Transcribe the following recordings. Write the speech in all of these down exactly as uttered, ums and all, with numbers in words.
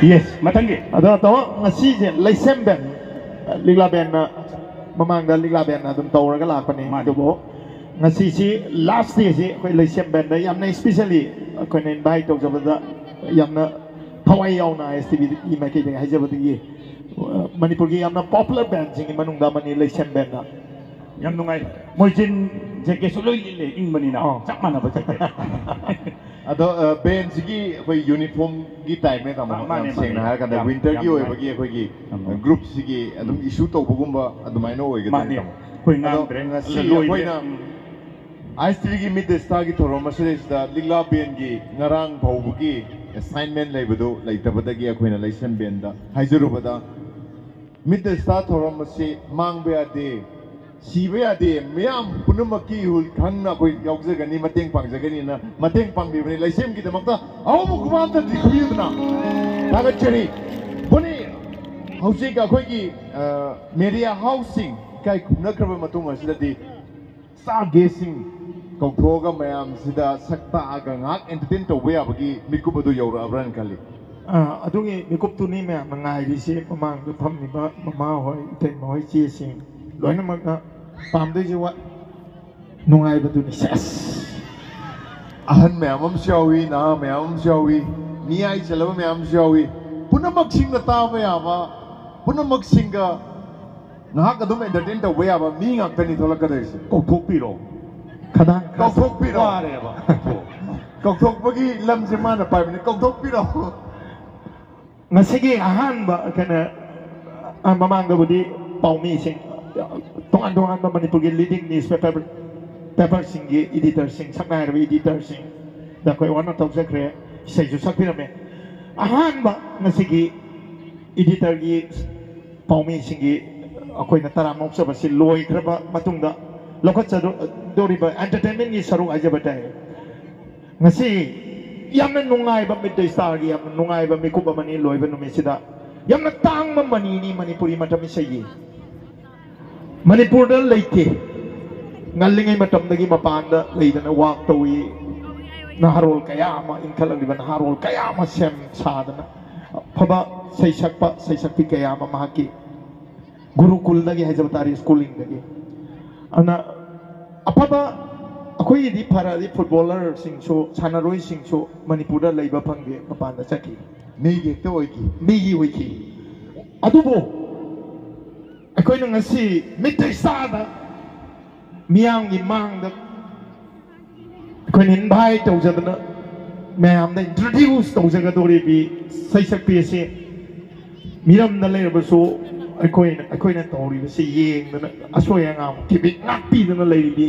Yes, ꯃꯊꯪꯒꯤ꯫ ꯑꯗꯣ ꯇꯥꯃꯣ, ꯉꯁꯤꯁꯦ ꯂꯩꯁꯦꯝ ꯕꯦꯟ, ꯂꯤꯛꯂꯥ ꯕꯦꯟꯅ, ꯃꯃꯥꯡꯗ ꯂꯤꯛꯂꯥ ꯕꯦꯟꯅ ꯑꯗꯨꯝ ꯇꯧꯔꯒ ꯂꯥꯛꯄꯅꯦ꯫ ꯃꯥꯅꯤ꯫ ꯑꯗꯨꯕꯨ ꯉꯁꯤꯁꯤ ꯂꯥꯁ ꯗꯦꯁꯤ ꯑꯩꯈꯣꯏ ꯂꯩꯁꯦꯝ ꯕꯦꯟꯗ ꯌꯥꯝꯅ ꯏꯁꯄꯤꯁꯦꯜꯂꯤ ꯑꯩꯈꯣꯏꯅ ꯏꯟꯚꯥꯏꯠ ꯇꯧꯖꯕꯗ ꯌꯥꯝꯅ ꯊꯋꯥꯏ ꯌꯥꯎꯅ ꯑꯦꯁ ꯇꯤ ꯚꯤꯒꯤ ꯃꯥꯏꯀꯩꯗꯒꯤ ꯍꯥꯏꯖꯕꯗꯒꯤ, ꯑ, ꯃꯅꯤꯄꯨꯔꯒꯤ ꯌꯥꯝꯅ ꯄꯣꯄꯨꯂꯔ ꯕꯦꯟꯁꯤꯡꯒꯤ ꯃꯅꯨꯡꯗ ꯑꯃꯅꯤ ꯂꯩꯁꯦꯝ ꯕꯦꯟꯗ꯫ ꯌꯥꯝ ꯅꯨꯡꯉꯥꯏ꯫ ꯃꯣꯏ ꯖꯤꯟ ꯖꯦꯀꯦꯠꯁꯨ ꯂꯣꯏ ꯂꯤꯠꯂꯦ, ꯏꯪꯕꯅꯤꯅ꯫ ꯑꯥ꯫ ꯆꯞ ꯃꯥꯟꯅꯕ ꯖꯦꯀꯦꯠ꯫ ꯑꯗꯣ, ꯑ, ꯕꯦꯟꯁꯤꯒꯤ ꯑꯩꯈꯣꯏ ꯌꯨꯅꯤꯐꯣꯔꯝꯒꯤ ꯇꯥꯏꯞꯅꯦ ꯇꯥꯃꯣ꯫ ꯑꯥ, ꯃꯥꯅꯦ, ꯌꯥꯝ ꯃꯥꯅꯦ꯫ ꯁꯦꯡꯅ ꯍꯥꯏꯔꯀꯥꯟꯗ ꯌꯥꯝ, ꯋꯤꯟꯇꯔꯒꯤ ꯌꯥꯝ ꯅꯨꯡꯉꯥꯏ꯫ ꯑꯣꯏꯕꯒꯤ ꯑꯩꯈꯣꯏꯒꯤ, ꯌꯥꯝ ꯑ, ꯅꯨꯡꯉꯥꯏ꯫ ꯒ꯭ꯔꯨꯞꯁꯤꯒꯤ ꯑꯗꯨꯝ ꯏꯁꯨ ꯇꯧꯕꯒꯨꯝꯕ ꯑꯗꯨꯃꯥꯏꯅ ꯑꯣꯏꯒꯗꯣꯏꯅꯤ ꯃꯥꯅꯦ꯫ ꯇꯥꯃꯣ꯫ ꯑꯩꯈꯣꯏ ꯑꯗꯣ ꯉꯥꯡꯗ꯭ꯔꯦ꯫ ꯉꯁꯤ ꯂꯣꯏꯔꯦ꯫ ꯑꯩꯈꯣꯏꯅ ꯎꯝ꯫ ꯑꯥꯏ ꯑꯦꯁ ꯇꯤ ꯚꯤꯒꯤ ꯃꯤꯠ ꯗꯦ ꯁ꯭ꯇꯥꯔꯒꯤ ꯊꯧꯔꯝ ꯑꯁꯤꯗꯩꯁꯤꯗ ꯂꯤꯛꯂꯥ ꯕꯦꯟꯒꯤ ꯉꯔꯥꯡ ꯐꯥꯎꯕꯒꯤ ꯑꯦꯁꯥꯏꯟꯃꯦꯟ ꯂꯩꯕꯗꯨ ꯂꯩꯇꯕꯗꯒꯤ ꯑꯩꯈꯣꯏꯅ ꯂꯩꯁꯦꯝ ꯕꯦꯟꯗ ꯍꯥꯏꯖꯔꯨꯕꯗ, ꯃꯤꯠ ꯗꯦ ꯁ꯭ꯇꯥꯔ ꯊꯧꯔꯝ ꯑꯁꯤ ꯃꯥꯡꯕ ꯌꯥꯗꯦ, ꯁꯤꯕ ꯌꯥꯗꯦ, ꯃꯤꯌꯥꯝ ꯄꯨꯝꯅꯃꯛꯀꯤ ꯏꯍꯨꯜ ꯈꯪꯅ ꯑꯩꯈꯣꯏ ꯌꯥꯎꯖꯒꯅꯤ, ꯃꯇꯦꯡ ꯄꯥꯡꯖꯒꯅꯤꯅ ꯃꯇꯦꯡ ꯄꯥꯡꯕꯤꯕꯅꯤ꯫ ꯂꯩꯁꯦꯝꯒꯤꯗꯃꯛꯇ ꯑꯍꯧꯕ ꯈꯨꯕꯥꯛ ꯑꯝꯇ ꯈꯨꯕꯤꯌꯨꯗꯅ꯫ ꯊꯥꯒꯠꯆꯔꯤ꯫ ꯄꯨꯅꯤ ꯍꯧꯖꯤꯛ ꯑꯩꯈꯣꯏꯒꯤ, ꯑ, ꯃꯦꯗꯤꯌꯥ ꯍꯥꯎꯁꯁꯤꯡ ꯏꯀꯥꯏ ꯈꯨꯝꯅꯈ꯭ꯔꯕ ꯃꯇꯨꯡ ꯑꯁꯤꯗꯗꯤ ꯁ꯭ꯇꯥꯔ ꯒꯦꯁꯁꯤꯡ ꯀꯧꯊꯣꯛꯑꯒ ꯃꯌꯥꯝꯁꯤꯗ ꯁꯛ ꯇꯥꯛꯑꯒ ꯉꯥꯏꯍꯥꯛ ꯑꯦꯟꯇꯔꯇꯦꯟ ꯇꯧꯕ ꯌꯥꯕꯒꯤ ꯃꯤꯀꯨꯞ ꯑꯗꯨ ꯌꯧꯔꯛꯑꯕ꯭ꯔꯅ ꯈꯜꯂꯤ꯫ ꯑꯥ, ꯑꯗꯨꯒꯤ ꯃꯤꯀꯨꯞꯇꯨꯅꯤ ꯃꯌꯥꯝꯅ ꯉꯥꯏꯔꯤꯁꯤ꯫ ꯃꯃꯥꯡꯗ ꯐꯝꯃꯤꯕ ꯃꯃꯥ ꯍꯣꯏ, ꯏꯇꯩꯃ ꯍꯣꯏ, ꯏꯆꯦꯁꯤꯡ ꯂꯣꯏꯅꯃꯛꯅ ꯄꯥꯝꯗꯣꯏꯁꯤ ꯋꯥ-, ꯅꯨꯡꯉꯥꯏꯕꯗꯨꯅꯤ꯫ ꯁꯦꯁ! ꯑꯍꯟ ꯃꯌꯥꯝ ꯑꯃꯁꯨ ꯌꯥꯎꯏ, ꯅꯍꯥ ꯃꯌꯥꯝ ꯑꯃꯁꯨ ꯌꯥꯎꯏ, ꯃꯤꯌꯥꯏ ꯆꯜꯂꯕ ꯃꯌꯥꯝ ꯑꯃꯁꯨ ꯌꯥꯎꯏ꯫ ꯄꯨꯝꯅꯃꯛꯁꯤꯡꯅ ꯇꯥꯕ ꯌꯥꯕ, ꯄꯨꯝꯅꯃꯛꯁꯤꯡꯒ ꯉꯥꯏꯍꯥꯛ ꯑꯗꯨꯝ ꯑꯦꯟꯇꯔꯇꯦꯟ ꯇꯧꯕ ꯌꯥꯕ ꯃꯤ ꯉꯥꯛꯇꯅꯤ ꯊꯣꯛꯂꯛꯀꯗꯣꯏꯁꯦ꯫ ꯀꯧꯊꯣꯛꯄꯤꯔꯣ꯫ ꯈꯗꯥꯡ ꯈꯥ-, ꯀꯧꯊꯣꯛꯄꯤꯔꯣ꯫ ꯋꯥꯔꯦꯕ꯫ ꯀꯧꯊꯣꯛꯄꯒꯤ ꯂꯝꯁꯦ ꯃꯥꯅ ꯄꯥꯏꯕꯅꯤ꯫ ꯀꯧꯊꯣꯛꯄꯤꯔꯣ꯫ ꯉꯁꯤꯒꯤ ꯑꯍꯥꯟꯕ ꯀꯩꯅꯣ, ꯑ, ꯃꯃꯥꯡꯗꯕꯨꯗꯤ ꯄꯥꯎꯃꯤꯁꯤꯡ, ꯇꯣꯉꯥꯟ ꯇꯣꯉꯥꯟꯕ ꯃꯅꯤꯄꯨꯔꯒꯤ ꯂꯤꯗꯤꯡ ꯅ꯭ꯌꯨꯁ ꯄꯦꯄꯔ, ꯄꯦꯄꯔꯁꯤꯡꯒꯤ ꯏꯗꯤꯇꯔꯁꯤꯡ, ꯁꯛꯅꯥꯏꯔꯕ ꯏꯗꯤꯇꯔꯁꯤꯡꯗ ꯑꯩꯈꯣꯏ ꯑꯣꯅꯔ ꯇꯧꯖꯈ꯭ꯔꯦ, ꯏꯁꯩꯁꯨ ꯁꯛꯄꯤꯔꯝꯃꯦ꯫ ꯑꯍꯥꯟꯕ ꯉꯁꯤꯒꯤ ꯏꯗꯤꯇꯔꯒꯤ ꯄꯥꯎꯃꯤꯁꯤꯡꯒꯤ ꯑꯩꯈꯣꯏꯅ ꯇꯔꯥꯝꯅ ꯑꯣꯛꯆꯕꯁꯤ ꯂꯣꯏꯈ꯭ꯔꯕ ꯃꯇꯨꯡꯗ ꯂꯧꯈꯠꯆꯗꯣꯔꯤꯕ ꯑꯦꯟꯇꯔꯇꯦꯟꯃꯦꯟꯒꯤ ꯁꯔꯨꯛ ꯍꯥꯏꯖꯕ ꯇꯥꯏ꯫ ꯉꯁꯤ ꯌꯥꯝꯅ ꯅꯨꯡꯉꯥꯏꯕ ꯃꯤꯠ ꯗꯦ ꯁ꯭ꯇꯥꯔꯒꯤ ꯌꯥꯝꯅ ꯅꯨꯡꯉꯥꯏꯕ ꯃꯤꯀꯨꯞ ꯑꯃꯅꯤ꯫ ꯂꯣꯏꯕ ꯅꯨꯃꯤꯠꯁꯤꯗ ꯌꯥꯝꯅ ꯇꯥꯡꯕ ꯃꯅꯤꯅꯤ ꯃꯅꯤꯄꯨꯔꯤ ꯃꯇꯝ ꯏꯁꯩꯒꯤ꯫ ꯃꯅꯤꯄꯨꯔꯗ ꯂꯩꯇꯦ꯫ ꯉꯜꯂꯤꯉꯩ ꯃꯇꯝꯗꯒꯤ ꯃꯄꯥꯟꯗ ꯂꯩꯗꯅ ꯋꯥꯛ ꯇꯧꯏ꯫ ꯅꯍꯥꯔꯣꯜ ꯀꯌꯥ ꯑꯃ, ꯏꯟꯈꯠꯂꯛꯂꯤꯕ ꯅꯍꯥꯔꯣꯜ ꯀꯌꯥ ꯑꯃ ꯁꯦꯝ ꯁꯥꯗꯅ ꯑꯐꯕ ꯁꯩꯁꯛꯄ ꯁꯩꯁꯛꯄꯤ ꯀꯌꯥ ꯑꯃ ꯃꯍꯥꯛꯀꯤ ꯒꯨꯔꯨꯀꯨꯜꯗꯒꯤ ꯍꯥꯏꯖꯕ ꯇꯥꯔꯦ, ꯁ꯭ꯀꯨꯂꯤꯡꯗꯒꯤ꯫ ꯑꯗꯨꯅ ꯑꯐꯕ ꯑꯩꯈꯣꯏꯒꯤꯗꯤ ꯐꯔꯗꯤ ꯐꯨꯠꯕꯣꯂꯔꯁꯤꯡꯁꯨ ꯁꯥꯟꯅꯔꯣꯏꯁꯤꯡꯁꯨ ꯃꯅꯤꯄꯨꯔꯗ ꯂꯩꯕ ꯐꯪꯗꯦ, ꯃꯄꯥꯟꯗ ꯆꯠꯈꯤ꯫ ꯃꯤꯒꯤ ꯍꯦꯛꯇ ꯑꯣꯏꯈꯤ꯫ ꯃꯤꯒꯤ ꯑꯣꯏꯈꯤ꯫ ꯑꯗꯨꯕꯨ ꯑꯩꯈꯣꯏꯅ ꯉꯁꯤ ꯃꯤꯠꯇ ꯏꯁꯥꯗ ꯃꯤꯌꯥꯝꯒꯤ ꯃꯥꯡꯗ ꯑꯩꯈꯣꯏꯅ ꯏꯟꯚꯥꯏꯠ ꯇꯧꯖꯗꯅ ꯃꯌꯥꯝꯗ ꯏꯟꯇ꯭ꯔꯣꯗ꯭ꯌꯨꯁ ꯇꯧꯖꯒꯗꯧꯔꯤꯕꯤ ꯁꯩꯁꯛꯄꯤ ꯑꯁꯤ ꯃꯤꯔꯝꯗ ꯂꯩꯔꯕꯁꯨ ꯑꯩꯈꯣꯏꯅ ꯑꯩꯈꯣꯏꯅ ꯇꯧꯔꯤꯕꯁꯤ ꯌꯦꯡꯗꯅ ꯑꯁꯣꯏ ꯑꯉꯥꯝ ꯀꯤꯕꯤꯛ ꯉꯥꯛꯄꯤꯗꯨꯅ ꯂꯩꯔꯤꯕꯤ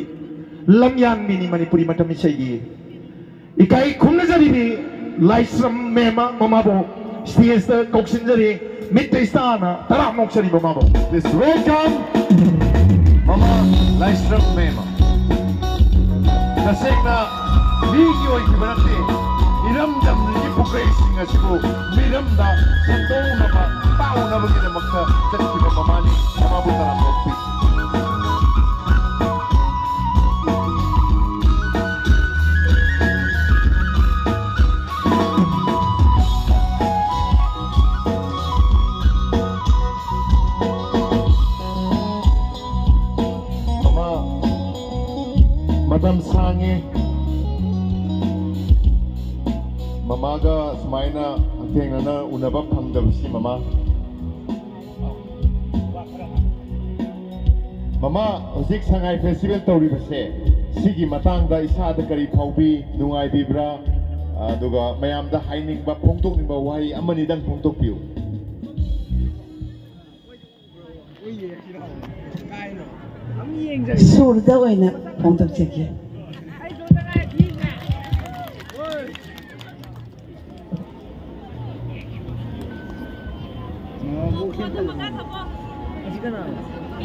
ꯂꯝꯌꯥꯟꯕꯤꯅꯤ ꯃꯅꯤꯄꯨꯔꯤ ꯃꯇꯝ ꯏꯁꯩꯒꯤ꯫ ꯏꯀꯥꯏ ꯈꯨꯝꯅꯖꯔꯤꯕꯤ ꯂꯥꯏꯁ꯭ꯔꯝ ꯃꯦꯝꯃ ꯃꯃꯥꯕꯨ ꯁ꯭ꯇꯦꯖꯇ ꯀꯧꯁꯤꯟꯖꯔꯤ꯫ ꯃꯤꯠꯇ ꯏꯁꯇꯥꯔꯅ ꯇꯔꯥ ꯃꯣꯛꯆꯔꯤꯕ ꯃꯃꯥꯕꯨ꯫ Please welcome ꯃꯃꯥ ꯂꯥꯏꯁ꯭ꯔꯝ ꯃꯦꯝꯃ꯫ ꯇꯁꯦꯡꯅ ꯃꯤꯒꯤ ꯑꯣꯏꯈꯤꯕ ꯅꯠꯇꯦ, ꯏꯔꯝꯗꯝꯒꯤ ꯄꯨꯀꯩꯁꯤꯡ ꯑꯁꯤꯕꯨ ꯃꯤꯔꯝꯗ ꯁꯟꯗꯣꯛꯅꯕ ꯇꯥꯛꯎꯅꯕꯒꯤꯗꯃꯛꯇ ꯆꯠꯈꯤꯕ ꯃꯃꯥꯅꯤ꯫ ꯃꯃꯥꯕꯨ ꯇꯔꯥꯝꯅ ꯑꯣꯛꯄꯤ꯫ ꯃꯃꯥ, ꯃꯇꯝ ꯁꯥꯡꯉꯦ ꯃꯃꯥꯒ ꯁꯨꯃꯥꯏꯅ ꯍꯛꯊꯦꯡꯅꯅ ꯎꯅꯕ ꯐꯪꯗꯕꯁꯤ ꯃꯃꯥ꯫ ꯃꯃꯥ, ꯍꯧꯖꯤꯛ ꯁꯉꯥꯏ ꯐꯦꯁꯇꯤꯚꯦꯜ ꯇꯧꯔꯤꯕꯁꯦ, ꯁꯤꯒꯤ ꯃꯇꯥꯡꯗ ꯏꯁꯥꯗ ꯀꯔꯤ ꯐꯥꯎꯕꯤ? ꯅꯨꯡꯉꯥꯏꯕꯤꯕ꯭ꯔꯥ? ꯑꯗꯨꯒ ꯃꯌꯥꯝꯗ ꯍꯥꯏꯅꯤꯡꯕ, ꯐꯣꯡꯗꯣꯛꯅꯤꯡꯕ ꯋꯥꯍꯩ ꯑꯃꯅꯤꯗꯪ ꯐꯣꯡꯗꯣꯛꯄꯤꯌꯨ꯫ ꯁꯨꯔꯗ ꯑꯣꯏꯅ ꯐꯣꯡꯗꯣꯛꯆꯒꯦ꯫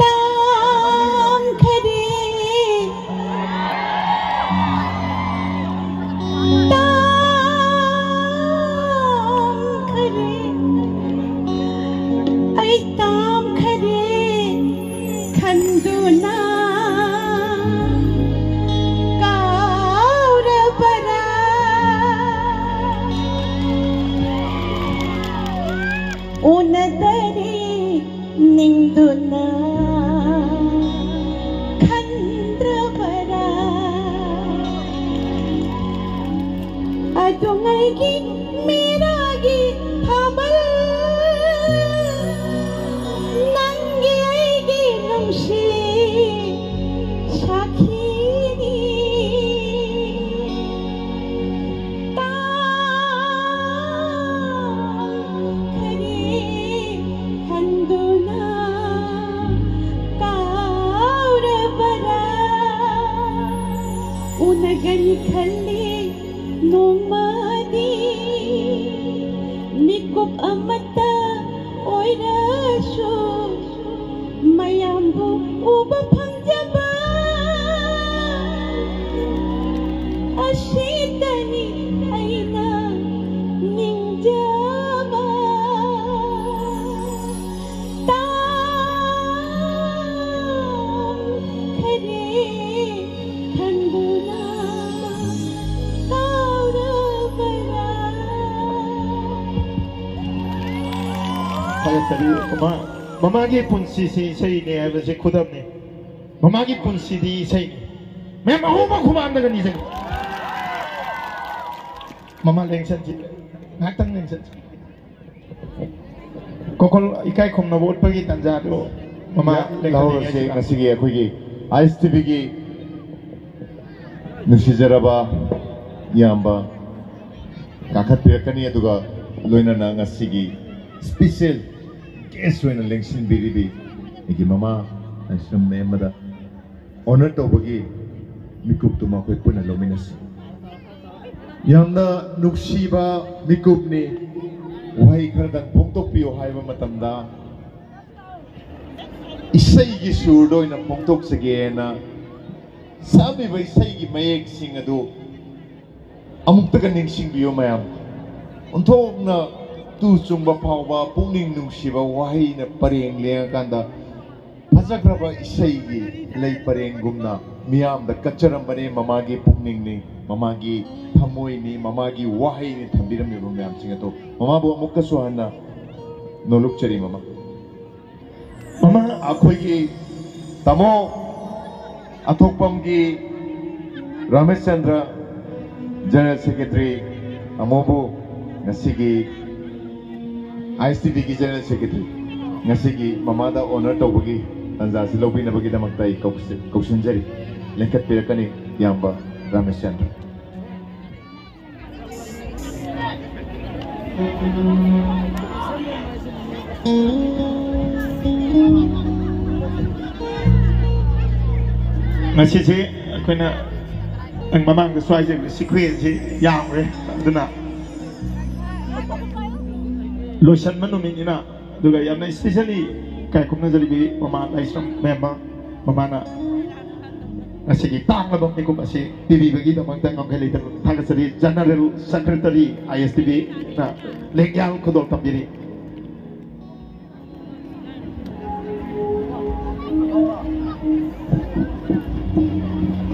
ꯇꯥꯡꯈꯔꯦ, ꯇꯥꯡꯈꯔꯦ, ꯑꯩ ꯇꯥꯡꯈꯔꯦ ꯈꯟꯗꯨꯅ ꯀꯥꯎꯔꯕꯔꯥ? ꯎꯅꯗꯔꯤ ꯅꯤꯡꯗꯨꯅ ꯈꯟꯗ꯭ꯔꯕꯔꯥ? ꯑꯗꯨꯉꯩꯒꯤ ꯃꯤꯔꯥꯒꯤ ꯊꯥꯕꯜ, ꯅꯪꯒꯤ ꯑꯩꯒꯤ ꯅꯨꯡꯁꯤ ꯁꯥꯈꯤꯅꯤ꯫ ꯈꯔꯦ ꯍꯟꯗꯨꯅ ꯀꯥꯎꯔꯕꯔꯥ? ꯎꯅꯒꯅꯤ ꯈꯜꯂꯤ ꯅꯣꯡꯃꯗꯤ, ꯃꯤꯀꯨꯞ ꯑꯃꯠꯇ ꯑꯣꯏꯔꯁꯨ ꯃꯌꯥꯝꯕꯨ ꯎꯕ ꯐꯪꯖꯕ ꯑꯁꯤꯇꯅꯤ ꯑꯩꯅ ꯅꯤꯡꯖꯕ꯫ ꯇꯥꯡꯈꯔꯦ ꯈꯟꯗꯨꯅ ꯀꯥꯎꯔꯕꯔꯥ? ꯊꯥꯒꯠꯆꯔꯤ꯫ ꯃꯃꯥ, ꯃꯃꯥꯒꯤ ꯄꯨꯟꯁꯤꯁꯤ ꯏꯁꯩꯅꯦ ꯍꯥꯏꯕꯁꯤ ꯈꯨꯗꯝꯅꯤ꯫ ꯃꯃꯥꯒꯤ ꯄꯨꯟꯁꯤꯗꯤ ꯏꯁꯩꯅꯤ꯫ ꯃꯌꯥꯝ ꯑꯍꯣꯡꯕ ꯈꯨꯃꯥꯡꯗꯒ ꯅꯤꯖꯒꯦ꯫ ꯃꯃꯥ ꯂꯦꯡꯁꯟꯁꯤ, ꯉꯥꯏꯍꯥꯛꯇꯪ ꯂꯦꯡꯁꯟꯁꯤ꯫ ꯀꯣꯀꯣꯜ ꯏꯀꯥꯏ ꯈꯨꯝꯅꯕ ꯎꯠꯄꯒꯤ ꯇꯥꯟꯖꯥꯗꯨ ꯃꯃꯥ ꯂꯦꯡꯁꯟꯅꯤꯡꯉꯦ꯫ ꯂꯧꯍꯧꯔꯁꯤ ꯉꯁꯤꯒꯤ ꯑꯩꯈꯣꯏꯒꯤ ꯑꯥꯏ ꯑꯦꯁ ꯇꯤ ꯚꯤꯒꯤ ꯅꯨꯡꯁꯤꯖꯔꯕ ꯏꯌꯥꯝꯕ ꯀꯥꯈꯠꯄꯤꯔꯛꯀꯅꯤ꯫ ꯑꯗꯨꯒ ꯂꯣꯏꯅꯅ ꯉꯁꯤꯒꯤ ꯁ꯭ꯄꯤꯁꯦꯜ ꯒꯦꯁ ꯑꯣꯏꯅ ꯂꯦꯡꯁꯤꯟꯕꯤꯔꯤꯕꯤ ꯑꯩꯒꯤ ꯃꯃꯥ ꯑꯩꯁꯨ ꯃꯦꯝꯕꯗ ꯑꯣꯅꯔ ꯇꯧꯕꯒꯤ ꯃꯤꯀꯨꯞꯇꯨꯃ ꯑꯩꯈꯣꯏ ꯄꯨꯟꯅ ꯂꯧꯃꯤꯟꯅꯁꯤ꯫ ꯌꯥꯝꯅ ꯅꯨꯡꯁꯤꯕ ꯃꯤꯀꯨꯞꯅꯤ꯫ ꯋꯥꯍꯩ ꯈꯔꯗꯪ ꯐꯣꯡꯗꯣꯛꯄꯤꯌꯨ ꯍꯥꯏꯕ ꯃꯇꯝꯗ, ꯏꯁꯩꯒꯤ ꯁꯨꯔꯗ ꯑꯣꯏꯅ ꯐꯣꯡꯗꯣꯛꯆꯒꯦꯅ ꯁꯛꯑꯝꯃꯤꯕ ꯏꯁꯩꯒꯤ ꯃꯌꯦꯛꯁꯤꯡ ꯑꯗꯨ ꯑꯃꯨꯛꯇꯒ ꯅꯤꯡꯁꯤꯡꯕꯤꯌꯨ ꯃꯌꯥꯝ꯫ ꯑꯣꯟꯊꯣꯛꯅ ꯇꯨ ꯆꯨꯡꯕ ꯐꯥꯎꯕ ꯄꯨꯛꯅꯤꯡ ꯅꯨꯡꯁꯤꯕ ꯋꯥꯍꯩꯅ ꯄꯔꯦꯡ ꯂꯦꯡꯉꯀꯥꯟꯗ ꯐꯖꯈ꯭ꯔꯕ ꯏꯁꯩꯒꯤ ꯂꯩ ꯄꯔꯦꯡꯒꯨꯝꯅ ꯃꯤꯌꯥꯝꯗ ꯀꯠꯆꯔꯝꯕꯅꯤ꯫ ꯃꯃꯥꯒꯤ ꯄꯨꯛꯅꯤꯡꯅꯤ, ꯃꯃꯥꯒꯤ ꯊꯃꯣꯏꯅꯤ, ꯃꯃꯥꯒꯤ ꯋꯥꯍꯩꯅꯤ ꯊꯝꯕꯤꯔꯝꯃꯤꯕ ꯃꯌꯥꯝꯁꯤꯡ ꯑꯗꯣ ꯃꯃꯥꯕꯨ ꯑꯃꯨꯛꯀꯁꯨ ꯍꯟꯅ ꯅꯣꯂꯨꯛꯆꯔꯤ ꯃꯃꯥ꯫ ꯃꯃꯥ, ꯑꯩꯈꯣꯏꯒꯤ ꯇꯥꯃꯣ ꯑꯊꯣꯛꯄꯝꯒꯤ ꯔꯥꯃꯦꯁꯆꯟꯗ꯭ꯔ, ꯖꯦꯅꯔꯦꯜ ꯁꯦꯀ꯭ꯔꯦꯇꯔꯤ, ꯇꯥꯃꯣꯕꯨ ꯉꯁꯤꯒꯤ ꯑꯥꯏ ꯑꯦꯁ ꯇꯤ ꯚꯤꯒꯤ ꯖꯦꯅꯔꯦꯜ ꯁꯦꯀ꯭ꯔꯦꯇꯔꯤ, ꯉꯁꯤꯒꯤ ꯃꯃꯥꯗ ꯑꯣꯅꯔ ꯇꯧꯕꯒꯤ ꯇꯥꯟꯖꯥꯁꯤ ꯂꯧꯕꯤꯅꯕꯒꯤꯗꯃꯛꯇ ꯑꯩ ꯀꯧꯁꯤ-, ꯀꯧꯁꯤꯟꯖꯔꯤ꯫ ꯂꯦꯡꯈꯠꯄꯤꯔꯛꯀꯅꯤ ꯏꯌꯥꯝꯕ ꯔꯥꯃꯦꯁꯆꯟꯗ꯭ꯔ꯫ ꯉꯁꯤꯁꯦ ꯑꯩꯈꯣꯏꯅ ꯃꯃꯥꯡꯗꯁꯨ ꯍꯥꯏꯖꯈꯤꯕ ꯁꯤꯀ꯭ꯋꯦꯟꯁꯁꯤ ꯌꯥꯝꯈ꯭ꯔꯦ꯫ ꯑꯗꯨꯅ ꯂꯣꯏꯁꯟꯕ ꯅꯨꯃꯤꯠꯅꯤꯅ, ꯑꯗꯨꯒ ꯌꯥꯝꯅ ꯏꯁꯄꯤꯁꯦꯜꯂꯤ ꯀꯥꯏꯀꯨꯝꯅꯖꯔꯤꯕꯤ ꯃꯃꯥ ꯂꯥꯏꯁ꯭ꯔꯝ ꯃꯦꯝꯕ ꯃꯃꯥꯅ ꯉꯁꯤꯒꯤ ꯇꯥꯡꯂꯕ ꯃꯤꯀꯨꯞ ꯑꯁꯤ ꯄꯤꯕꯤꯕꯒꯤꯗꯃꯛꯇ ꯉꯝꯈꯩ ꯂꯩꯇꯅ ꯊꯥꯒꯠꯆꯔꯤ꯫ ꯖꯦꯅꯔꯦꯜ ꯁꯦꯀ꯭ꯔꯦꯇꯔꯤ ꯑꯥꯏ ꯑꯦꯁ ꯇꯤ ꯚꯤꯅ ꯂꯦꯡꯌꯥꯜ ꯈꯨꯗꯣꯜ ꯇꯝꯕꯤꯔꯤ꯫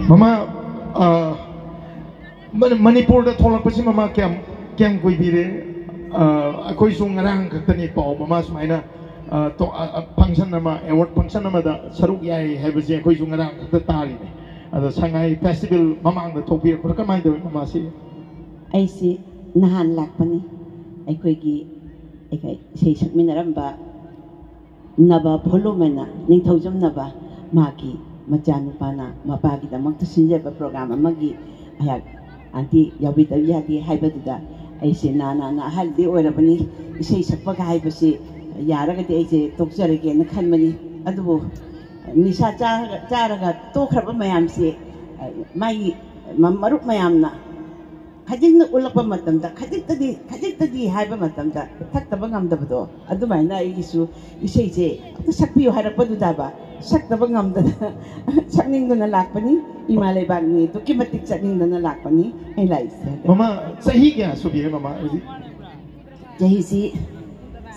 ꯃꯃꯥ, ꯑ, ꯃꯅꯤ-, ꯃꯅꯤꯄꯨꯔꯗ ꯊꯣꯛꯂꯛꯄꯁꯤ ꯃꯃꯥ ꯀꯌꯥꯝ, ꯀꯌꯥꯝ ꯀꯨꯏꯕꯤꯔꯦ? ꯑ, ꯑꯩꯈꯣꯏꯁꯨ ꯉꯔꯥꯡ ꯈꯛꯇꯅꯤ ꯄꯥꯎ ꯃꯃꯥ ꯁꯨꯃꯥꯏꯅ, ꯑ, ꯇꯣ-, ꯑ, ꯑ, ꯐꯪꯁꯟ ꯑꯃ, ꯑꯦꯋꯥꯔꯗ ꯐꯪꯁꯟ ꯑꯃꯗ ꯁꯔꯨꯛ ꯌꯥꯏ ꯍꯥꯏꯕꯁꯦ ꯑꯩꯈꯣꯏꯁꯨ ꯉꯔꯥꯡ ꯈꯛꯇ ꯇꯥꯔꯤꯅꯦ꯫ ꯑꯗꯣ ꯁꯉꯥꯏ ꯐꯦꯁꯇꯤꯚꯦꯜ ꯃꯃꯥꯡꯗ ꯊꯣꯛꯄꯤꯔꯛꯄ꯭ꯔꯥ? ꯀꯃꯥꯏꯅ ꯇꯧꯋꯤ ꯃꯃꯥꯁꯤ? ꯑꯩꯁꯤ ꯅꯍꯥꯟ ꯂꯥꯛꯄꯅꯤ꯫ ꯑꯩꯈꯣꯏꯒꯤ, ꯑꯩꯈꯣꯏ ꯏꯁꯩ ꯁꯛꯃꯤꯟꯅꯔꯝꯕ ꯅꯕ ꯐꯣꯂꯨꯃꯦꯟꯅ ꯅꯤꯡꯊꯧꯖꯝ ꯅꯕ ꯃꯍꯥꯛꯀꯤ ꯃꯆꯥꯅꯨꯄꯥꯅ ꯃꯄꯥꯒꯤꯗꯃꯛꯇ ꯁꯤꯟꯖꯕ ꯄ꯭ꯔꯣꯒ꯭ꯔꯥꯝ ꯑꯃꯒꯤ ꯑꯩꯍꯥꯛ ꯑꯟꯇꯤ ꯌꯥꯎꯕꯤꯗꯕ ꯌꯥꯗꯦ ꯍꯥꯏꯕꯗꯨꯗ ꯑꯩꯁꯦ ꯅꯥ ꯅꯥꯅ ꯑꯍꯜꯗꯤ ꯑꯣꯏꯔꯕꯅꯤ, ꯏꯁꯩ ꯁꯛꯄꯒ ꯍꯥꯏꯕꯁꯤ ꯌꯥꯔꯒꯗꯤ ꯑꯩꯁꯦ ꯇꯣꯛꯆꯔꯒꯦꯅ ꯈꯟꯕꯅꯤ꯫ ꯑꯗꯨꯕꯨ ꯅꯤꯁꯥ ꯆꯥꯔꯒ, ꯆꯥꯔꯒ ꯇꯣꯛꯈ꯭ꯔꯕ ꯃꯌꯥꯝꯁꯦ, ꯃꯥꯒꯤ ꯃ-, ꯃꯔꯨꯞ ꯃꯌꯥꯝꯅ ꯈꯖꯤꯛꯅ ꯎꯠꯂꯛꯄ ꯃꯇꯝꯗ, ꯈꯖꯤꯛꯇꯗꯤ, ꯈꯖꯤꯛꯇꯗꯤ ꯍꯥꯏꯕ ꯃꯇꯝꯗ ꯊꯛꯇꯕ ꯉꯝꯗꯕꯗꯣ, ꯑꯗꯨꯃꯥꯏꯅ ꯑꯩꯒꯤꯁꯨ ꯏꯁꯩꯁꯦ ꯑꯝꯇ ꯁꯛꯄꯤꯌꯨ ꯍꯥꯏꯔꯛꯄꯗꯨꯗꯕ ꯁꯛꯇꯕ ꯉꯝꯗꯅ ꯁꯛꯅꯤꯡꯗꯅ ꯂꯥꯛꯄꯅꯤ꯫ ꯏꯃꯥ ꯂꯩꯕꯥꯛꯅꯤ ꯑꯗꯨꯛꯀꯤ ꯃꯇꯤꯛ ꯆꯠꯅꯤꯡꯗꯅ ꯂꯥꯛꯄꯅꯤ ꯑꯩ ꯂꯥꯛꯏꯁꯦ꯫ ꯃꯃꯥ, ꯆꯍꯤ ꯀꯌꯥ ꯁꯨꯕꯤꯔꯦ ꯃꯃꯥ ꯍꯧꯖꯤꯛ? ꯆꯍꯤꯁꯤ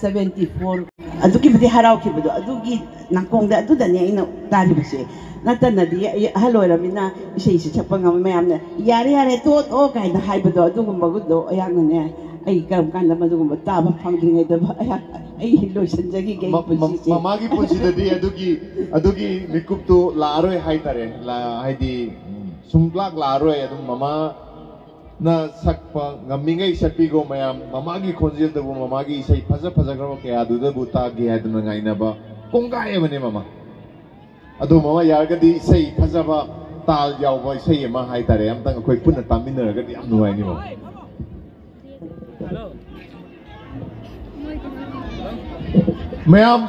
ꯁꯚꯦꯟꯇꯤ ꯐꯣꯔ꯫ ꯑꯗꯨꯛꯀꯤ ꯃꯇꯤꯛ ꯍꯔꯥꯎꯈꯤꯕꯗꯣ ꯑꯗꯨꯒꯤ ꯅꯥꯀꯣꯡꯗ ꯑꯗꯨꯗꯅꯦ ꯑꯩꯅ ꯇꯥꯔꯤꯕꯁꯦ꯫ ꯅꯠꯇꯅꯗꯤ ꯑꯩ ꯑꯍꯜ ꯑꯣꯏꯔꯕꯅꯤꯅ ꯏꯁꯩꯁꯦ ꯁꯛꯄ ꯉꯝꯃꯣꯏ꯫ ꯃꯌꯥꯝꯅ "ꯌꯥꯔꯦ, ꯌꯥꯔꯦ, ꯇꯣꯛꯑꯣ, ꯇꯣꯛꯑꯣ" ꯀꯥꯏꯅ ꯍꯥꯏꯕꯗꯣ, ꯑꯗꯨꯒꯨꯝꯕꯗꯣ ꯑꯩꯍꯥꯛꯅꯅꯦ, ꯑꯩ ꯀꯔꯝ ꯀꯥꯟꯗ ꯃꯗꯨꯒꯨꯝꯕ ꯇꯥꯕ ꯐꯪꯗ꯭ꯔꯤꯉꯩꯗ ꯑꯩꯍꯥꯛ ꯑꯩ ꯂꯣꯏꯁꯤꯟꯖꯈꯤꯒꯦ ꯑꯩꯒꯤ ꯃ- ꯃ- ꯄꯨꯟꯁꯤꯁꯦ꯫ ꯃꯃꯥꯒꯤ ꯄꯨꯟꯁꯤꯗꯗꯤ ꯑꯗꯨꯒꯤ ꯑꯗꯨꯒꯤ ꯃꯤꯀꯨꯞꯇꯣ ꯂꯥꯛꯑꯔꯣꯏ ꯍꯥꯏꯇꯥꯔꯦ꯫ ꯂꯥ- ꯍꯥꯏꯗꯤ, ꯎꯝ, ꯁꯨꯡꯂꯥꯛ ꯂꯥꯛꯑꯔꯣꯏ꯫ ꯑꯗꯨꯝ ꯃꯃꯥꯅ ꯁꯛꯄ ꯉꯝꯃꯤꯉꯩ ꯁꯛꯄꯤꯈꯣ ꯃꯌꯥꯝ꯫ ꯃꯃꯥꯒꯤ ꯈꯣꯟꯖꯦꯜꯗꯕꯨ, ꯃꯃꯥꯒꯤ ꯏꯁꯩ ꯐꯖ ꯐꯖꯈ꯭ꯔꯕ ꯀꯌꯥꯗꯨꯗꯕꯨ ꯇꯥꯒꯦ ꯍꯥꯏꯗꯨꯅ ꯉꯥꯏꯅꯕ ꯀꯣꯡꯒꯥꯏ ꯑꯃꯅꯦ ꯃꯃꯥ꯫ ꯑꯗꯣ ꯃꯃꯥ, ꯌꯥꯔꯒꯗꯤ ꯏꯁꯩ ꯐꯖꯕ, ꯇꯥꯜ ꯌꯥꯎꯕ ꯏꯁꯩ ꯑꯃ ꯍꯥꯏꯇꯥꯔꯦ, ꯑꯝꯇꯪ ꯑꯩꯈꯣꯏ ꯄꯨꯟꯅ ꯇꯥꯃꯤꯟꯅꯔꯒꯗꯤ ꯌꯥꯝ ꯅꯨꯡꯉꯥꯏꯅꯤ ꯃꯃꯥ꯫ ꯃꯌꯥꯝ,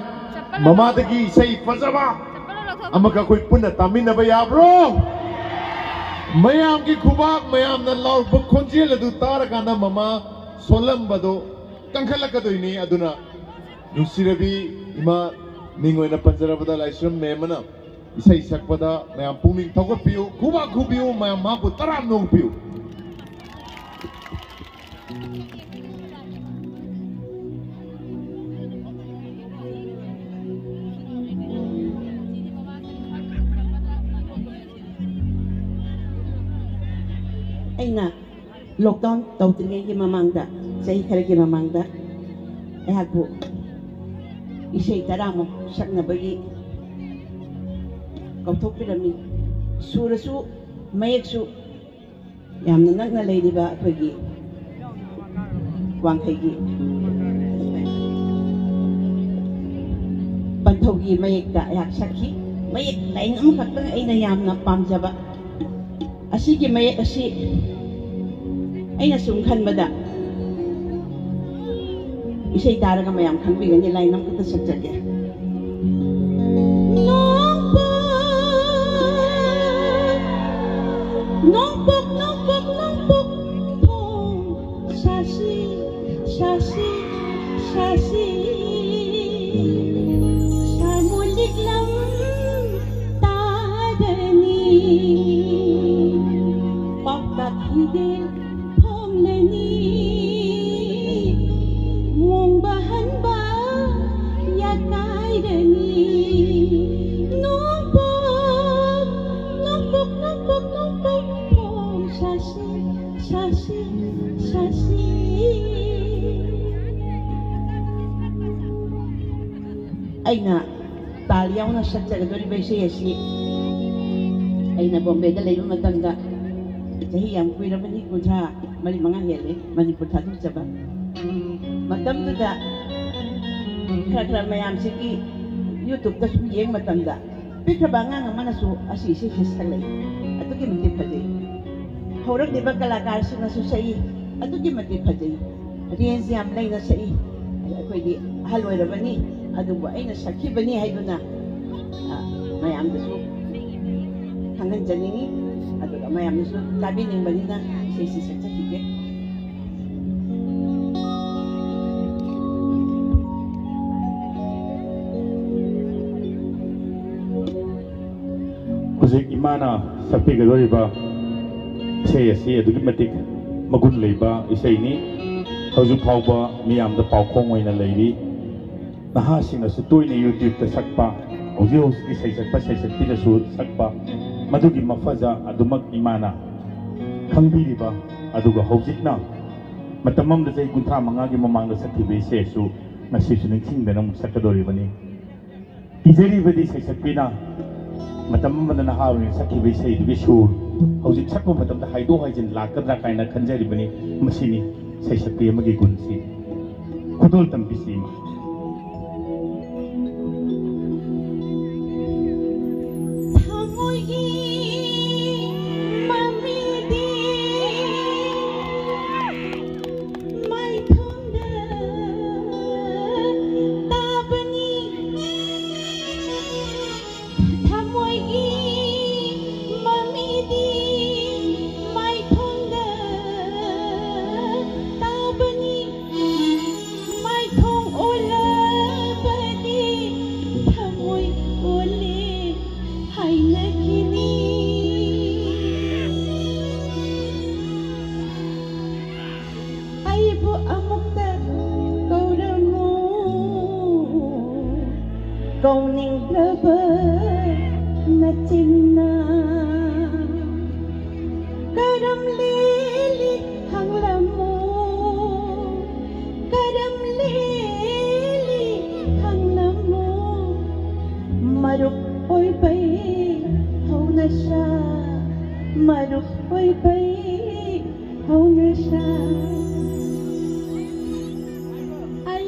ꯃꯃꯥꯗꯒꯤ ꯏꯁꯩ ꯐꯖꯕ ꯑꯃꯈꯛ ꯑꯩꯈꯣꯏ ꯄꯨꯟꯅ ꯇꯥꯃꯤꯟꯅꯕ ꯌꯥꯕ꯭ꯔꯣ? ꯃꯌꯥꯝꯒꯤ ꯈꯨꯕꯥꯛ, ꯃꯌꯥꯝꯅ ꯂꯥꯎꯔꯛꯄ ꯈꯣꯟꯖꯦꯜ ꯑꯗꯨ ꯇꯥꯔꯀꯥꯟꯗ ꯃꯃꯥ ꯁꯣꯜꯂꯝꯕꯗꯣ ꯀꯟꯈꯠꯂꯛꯀꯗꯣꯏꯅꯤ꯫ ꯑꯗꯨꯅ ꯅꯨꯡꯁꯤꯔꯕꯤ ꯏꯃꯥ, ꯃꯤꯡ ꯑꯣꯏꯅ ꯄꯟꯖꯔꯕꯗ ꯂꯥꯏꯁ꯭ꯔꯝ ꯃꯦꯝ ꯑꯃꯅ ꯏꯁꯩ ꯁꯛꯄꯗ ꯃꯌꯥꯝ ꯄꯨꯛꯅꯤꯡ ꯊꯧꯒꯠꯄꯤꯌꯨ, ꯈꯨꯕꯥꯛ ꯈꯨꯕꯤꯌꯨ, ꯃꯌꯥꯝ ꯃꯍꯥꯛꯄꯨ ꯇꯔꯥꯝꯅ ꯑꯣꯛꯄꯤꯌꯨ꯫ ꯑꯩꯅ ꯂꯣꯛꯗꯥꯎꯟ ꯇꯧꯗ꯭ꯔꯤꯉꯩꯒꯤ ꯃꯃꯥꯡꯗ, ꯆꯍꯤ ꯈꯔꯒꯤ ꯃꯃꯥꯡꯗ ꯑꯩꯍꯥꯛꯄꯨ ꯏꯁꯩ ꯇꯔꯥꯃꯨꯛ ꯁꯛꯅꯕꯒꯤ ꯀꯧꯊꯣꯛꯄꯤꯔꯝꯃꯤ꯫ ꯁꯨꯔꯁꯨ ꯃꯌꯦꯛꯁꯨ ꯌꯥꯝꯅ ꯅꯛꯅ ꯂꯩꯔꯤꯕ ꯑꯩꯈꯣꯏꯒꯤ ꯋꯥꯡꯈꯩꯒꯤ ꯄꯟꯊꯧꯒꯤ ꯃꯌꯦꯛꯇ ꯑꯩꯍꯥꯛ ꯁꯛꯈꯤ꯫ ꯃꯌꯦꯛ ꯂꯥꯏꯟ ꯑꯃꯈꯛꯇꯪ ꯑꯩꯅ ꯌꯥꯝꯅ ꯄꯥꯝꯖꯕ꯫ ꯑꯁꯤꯒꯤ ꯃꯌꯦꯛ ꯑꯁꯤ ꯑꯩꯅ ꯁꯨꯝ ꯈꯟꯕꯗ ꯏꯁꯩ ꯇꯥꯔꯒ ꯃꯌꯥꯝ ꯈꯪꯕꯤꯒꯅꯤ꯫ ꯂꯥꯏꯟ ꯑꯃꯈꯛꯇ ꯁꯛꯆꯒꯦ꯫ ꯅꯣꯡꯄꯣꯛ, ꯅꯣꯡꯄꯣꯛ, ꯅꯣꯡꯄꯣꯛ, ꯅꯣꯡꯄꯣꯛ ꯊꯣꯡ ꯁꯥꯁꯤ, ꯁꯥꯁꯤ, ꯁꯥꯁꯤ꯫ ꯁꯥꯃꯨ ꯂꯤꯛꯂꯝ ꯇꯥꯗꯅꯤ, ꯄꯥꯎꯇꯥꯛ ꯍꯤꯗꯦꯜ ꯐꯣꯡꯂꯅꯤ, ꯃꯣꯡꯕ ꯍꯟꯕ ꯌꯥꯀꯥꯏꯔꯅꯤ꯫ ꯅꯣꯡꯄꯣꯛ, ꯅꯣꯡꯄꯣꯛ, ꯅꯣꯡꯄꯣꯛ, ꯅꯣꯡꯄꯣꯛ ꯐꯣꯡ ꯁꯥꯁꯤ, ꯁꯥꯁꯤ, ꯁꯥꯁꯤ꯫ ꯑꯩꯅ ꯇꯥꯜ ꯌꯥꯎꯅ ꯁꯛꯆꯒꯗꯧꯔꯤꯕ ꯏꯁꯩ ꯑꯁꯤ ꯑꯩꯅ ꯕꯣꯝꯕꯦꯗ ꯂꯩꯕ ꯃꯇꯝꯗ, ꯆꯍꯤ ꯌꯥꯝ ꯀꯨꯏꯔꯕꯅꯤ, ꯀꯨꯟꯊ꯭ꯔꯥ ꯃꯔꯤ ꯃꯉꯥ ꯍꯦꯜꯂꯦ ꯃꯅꯤꯄꯨꯔ ꯊꯥꯗꯣꯛꯆꯕ꯫ ꯃꯇꯝꯗꯨꯗ ꯈꯔ ꯈꯔ ꯃꯌꯥꯝꯁꯤꯒꯤ YouTube-ꯇ ꯁꯨꯝ ꯌꯦꯡꯕ ꯃꯇꯝꯗ, ꯄꯤꯛꯈ꯭ꯔꯕ ꯑꯉꯥꯡ ꯑꯃꯅꯁꯨ ꯑꯁꯤ ꯏꯁꯩꯁꯤ ꯁꯛꯂꯛꯏ꯫ ꯑꯗꯨꯛꯀꯤ ꯃꯇꯤꯛ ꯐꯖꯩ꯫ ꯍꯧꯔꯛꯂꯤꯕ ꯀꯂꯥꯀꯥꯔꯁꯤꯡꯅꯁꯨ ꯁꯛꯏ꯫ ꯑꯗꯨꯛꯀꯤ ꯃꯇꯤꯛ ꯐꯖꯩ꯫ Range ꯌꯥꯝ ꯂꯩꯅ ꯁꯛꯏ꯫ ꯑꯩꯈꯣꯏꯗꯤ ꯑꯍꯜ ꯑꯣꯏꯔꯕꯅꯤ, ꯑꯗꯨꯕꯨ ꯑꯩꯅ ꯁꯛꯈꯤꯕꯅꯤ ꯍꯥꯏꯗꯨꯅ, ꯑ, ꯃꯌꯥꯝꯗꯁꯨ ꯈꯪꯍꯟꯖꯅꯤꯡꯉꯤ꯫ ꯑꯗꯨꯒ ꯃꯌꯥꯝꯅꯁꯨ ꯇꯥꯕꯤꯅꯤꯡꯕꯅꯤꯅ ꯏꯁꯩꯁꯤ ꯁꯛꯆꯈꯤꯒꯦ꯫ ꯍꯧꯖꯤꯛ ꯏꯃꯥꯅ ꯁꯛꯄꯤꯒꯗꯧꯔꯤꯕ ꯏꯁꯩ ꯑꯁꯤ ꯑꯗꯨꯛꯀꯤ ꯃꯇꯤꯛ ꯃꯒꯨꯟ ꯂꯩꯕ ꯏꯁꯩꯅꯤ꯫ ꯍꯧꯖꯤꯛ ꯐꯥꯎꯕ ꯃꯤꯌꯥꯝꯗ ꯄꯥꯎꯈꯣꯡ ꯑꯣꯏꯅ ꯂꯩꯔꯤ꯫ ꯅꯍꯥꯁꯤꯡꯅꯁꯨ ꯇꯣꯏꯅ YouTube-ꯇ ꯁꯛꯄ, ꯍꯧꯖꯤꯛ ꯍꯧꯖꯤꯛꯀꯤ ꯁꯩꯁꯛꯄ ꯁꯩꯁꯛꯄꯤꯅꯁꯨ ꯁꯛꯄ, ꯃꯗꯨꯒꯤ ꯃꯐꯖ ꯑꯗꯨꯃꯛ ꯏꯃꯥꯅ ꯈꯪꯕꯤꯔꯤꯕ, ꯑꯗꯨꯒ ꯍꯧꯖꯤꯛꯅ ꯃꯇꯝ ꯑꯃꯗ ꯆꯍꯤ ꯀꯨꯟꯊ꯭ꯔꯥ ꯃꯉꯥꯒꯤ ꯃꯃꯥꯡꯗ ꯁꯛꯈꯤꯕ ꯏꯁꯩꯁꯨ ꯉꯁꯤꯁꯨ ꯅꯤꯡꯁꯤꯡꯗꯅ ꯑꯃꯨꯛ ꯁꯛꯀꯗꯧꯔꯤꯕꯅꯤ꯫ ꯏꯖꯔꯤꯕꯗꯤ ꯁꯩꯁꯛꯄꯤꯅ ꯃꯇꯝ ꯑꯃꯗ ꯅꯍꯥ ꯑꯣꯏꯅ ꯁꯛꯈꯤꯕ ꯏꯁꯩꯗꯨꯒꯤ ꯁꯨꯔ ꯍꯧꯖꯤꯛ ꯁꯛꯄ ꯃꯇꯝꯗ ꯍꯥꯏꯗꯣꯛ ꯍꯥꯏꯖꯤꯟ ꯂꯥꯛꯀꯗ꯭ꯔꯥ ꯀꯥꯏꯅ ꯈꯟꯖꯔꯤꯕꯅꯤ꯫ ꯃꯁꯤꯅꯤ ꯁꯩꯁꯛꯄꯤ ꯑꯃꯒꯤ ꯒꯨꯟꯁꯤ꯫ ꯈꯨꯗꯣꯜ ꯇꯝꯕꯤꯁꯤ ꯏꯃꯥ꯫ ꯊꯃꯣꯏꯒꯤ ꯃꯃꯤꯗꯤ ꯃꯥꯏꯊꯣꯡꯗ ꯇꯥꯕꯅꯤ꯫ ꯊꯃꯣꯏꯒꯤ ꯃꯃꯤꯗꯤ ꯃꯥꯏꯊꯣꯡꯗ ꯇꯥꯕꯅꯤ꯫ ꯃꯥꯏꯊꯣꯡ ꯑꯣꯜꯂꯕꯗꯤ ꯊꯃꯣꯏ ꯑꯣꯜꯂꯦ ꯍꯥꯏꯅꯈꯤꯅꯤ꯫ ꯑꯩꯕꯨ ꯑꯃꯨꯛꯇ ꯀꯧꯔꯝꯃꯨ, ꯀꯧꯅꯤꯡꯗ꯭ꯔꯕ ꯅꯆꯤꯟꯅ꯫ ꯀꯔꯝ ꯂꯦꯜꯂꯤ ꯍꯪꯂꯝꯃꯨ, ꯀꯔꯝ ꯂꯦꯜꯂꯤ ꯍꯪꯂꯝꯃꯨ꯫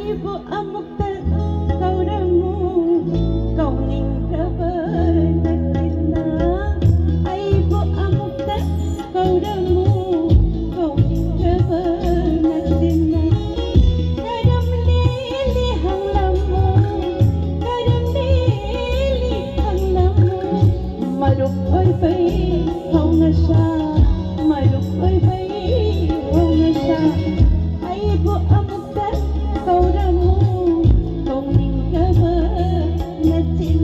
ꯑꯩꯕꯨ ꯑꯃꯨꯛꯇ ꯀꯧꯔꯝꯃꯨ, ꯀꯧꯅꯤꯡꯈ꯭ꯔꯕ ꯅꯠꯇꯦꯅ꯫ ꯑꯩꯕꯨ ꯑꯃꯨꯛꯇ ꯀꯧꯔꯝꯃꯨ, ꯀꯧꯅꯤꯡꯈ꯭ꯔꯕ ꯅꯠꯇꯦꯅ꯫ ꯀꯔꯝ ꯂꯦꯜꯂꯤ ꯍꯪꯂꯝꯃꯨ, ꯀꯔꯝ ꯂꯦꯜꯂꯤ ꯍꯪꯂꯝꯃꯨ꯫ ꯃꯔꯨꯞ ꯑꯣꯏꯕꯩ ꯍꯧꯅꯁꯥ, ꯃꯔꯨꯞ ꯑꯣꯏꯕꯩ ꯍꯧꯅꯁꯥ꯫ ꯑꯩꯕꯨ ꯑꯃꯨꯛꯇ ꯀꯧꯔꯝꯃꯨ, ꯀꯧꯅꯤꯡꯈ꯭ꯔꯕ ꯅꯆꯤꯟ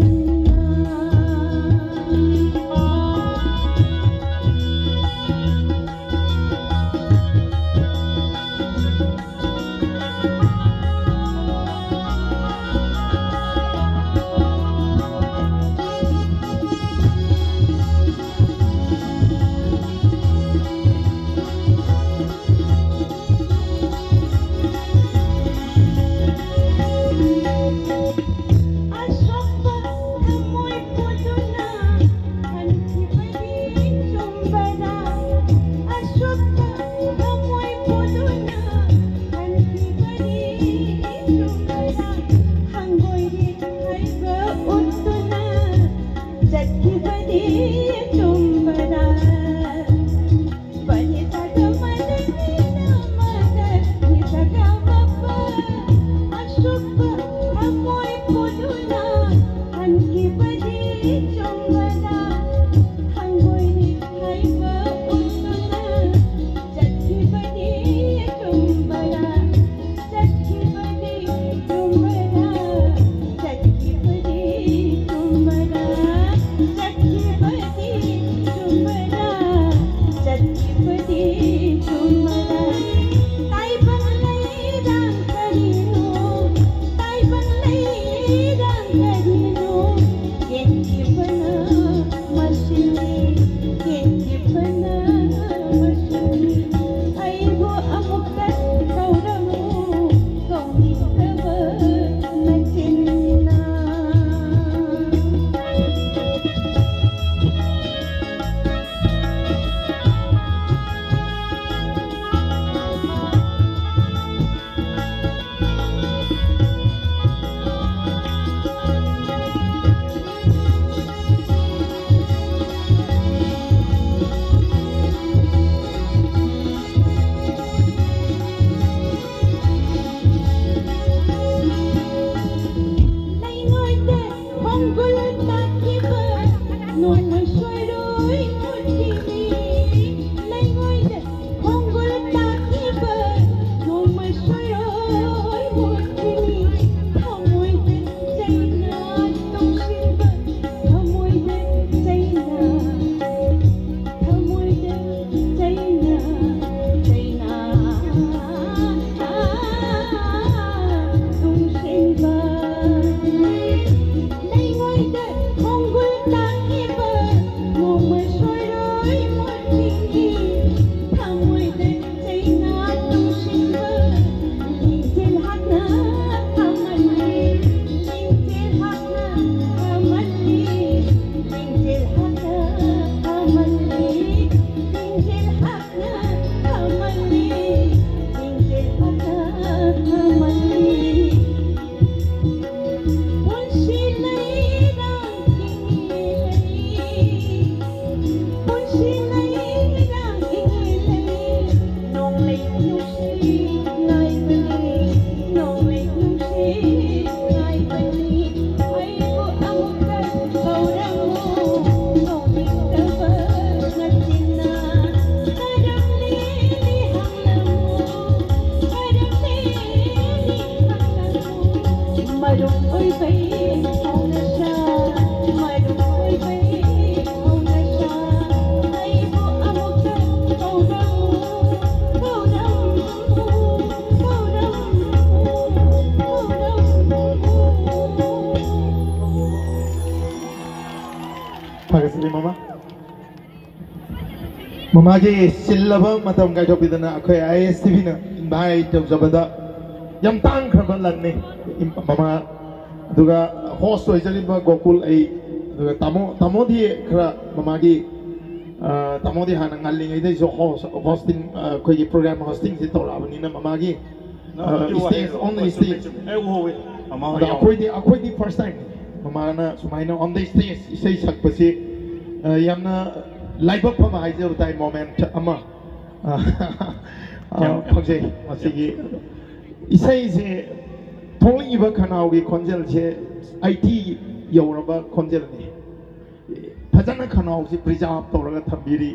ꯃꯃꯥ, ꯃꯃꯥꯒꯤ ꯆꯤꯜꯂꯕ ꯃꯇꯝ ꯀꯥꯏꯊꯣꯛꯄꯤꯗꯅ ꯑꯩꯈꯣꯏ ꯑꯥꯏ ꯑꯦꯁ ꯇꯤ ꯚꯤꯅ ꯏꯟꯚꯥꯏꯠ ꯇꯧꯖꯕꯗ ꯌꯥꯝ ꯇꯥꯡꯈ꯭ꯔꯕ ꯂꯟꯅꯤ꯫ ꯏꯝ-, ꯃꯃꯥ, ꯑꯗꯨꯒ ꯍꯣꯁ ꯑꯣꯏꯖꯔꯤꯕ ꯒꯣꯀꯨꯜ, ꯑꯩ, ꯑꯗꯨꯒ ꯇꯥꯃꯣ, ꯇꯥꯃꯣꯗꯤ ꯈꯔ ꯃꯃꯥꯒꯤ, ꯑ, ꯇꯥꯃꯣꯗꯤ ꯍꯥꯟꯅ ꯉꯜꯂꯤꯉꯩꯗꯩꯁꯨ ꯍꯣꯁ, ꯍꯣꯁꯇꯤꯡ, ꯑ, ꯑꯩꯈꯣꯏꯒꯤ ꯄ꯭ꯔꯣꯒ꯭ꯔꯥꯝ ꯍꯣꯁꯇꯤꯡꯁꯦ ꯇꯧꯔꯛꯑꯕꯅꯤꯅ ꯃꯃꯥꯒꯤ, ꯑ, ꯁ꯭ꯇꯦꯖ, ꯑꯣꯟ ꯁ꯭ꯇꯦꯖ꯫ ꯑꯗꯣ ꯑꯩꯈꯣꯏꯗꯤ, ꯑꯩꯈꯣꯏꯗꯤ ꯐꯥꯔꯁ ꯇꯥꯏꯝ ꯃꯃꯥꯅ ꯁꯨꯃꯥꯏꯅ ꯑꯣꯟ ꯗ ꯁ꯭ꯇꯦꯖ ꯏꯁꯩ ꯁꯛꯄꯁꯤ, ꯑ, ꯌꯥꯝꯅ ꯂꯥꯏꯕꯛ ꯐꯕ ꯍꯥꯏꯖꯕ ꯇꯥꯏ, ꯃꯣꯃꯦꯟꯠ ꯑꯃ, ꯑ, ꯑ, ꯌꯥꯝ, ꯌꯥꯝ ꯐꯪꯖꯩ꯫ ꯃꯁꯤꯒꯤ ꯏꯁꯩꯁꯦ ꯊꯣꯛꯂꯛꯏꯕ ꯈꯅꯥꯎꯒꯤ ꯈꯣꯟꯖꯦꯜꯁꯦ ꯑꯩꯠꯇꯤ ꯌꯧꯔꯕ ꯈꯣꯟꯖꯦꯜꯅꯤ꯫ ꯐꯖꯅ ꯈꯅꯥꯎꯁꯤ ꯄ꯭ꯔꯤꯖꯥꯔꯚ ꯇꯧꯔꯒ ꯊꯝꯕꯤꯔꯤ꯫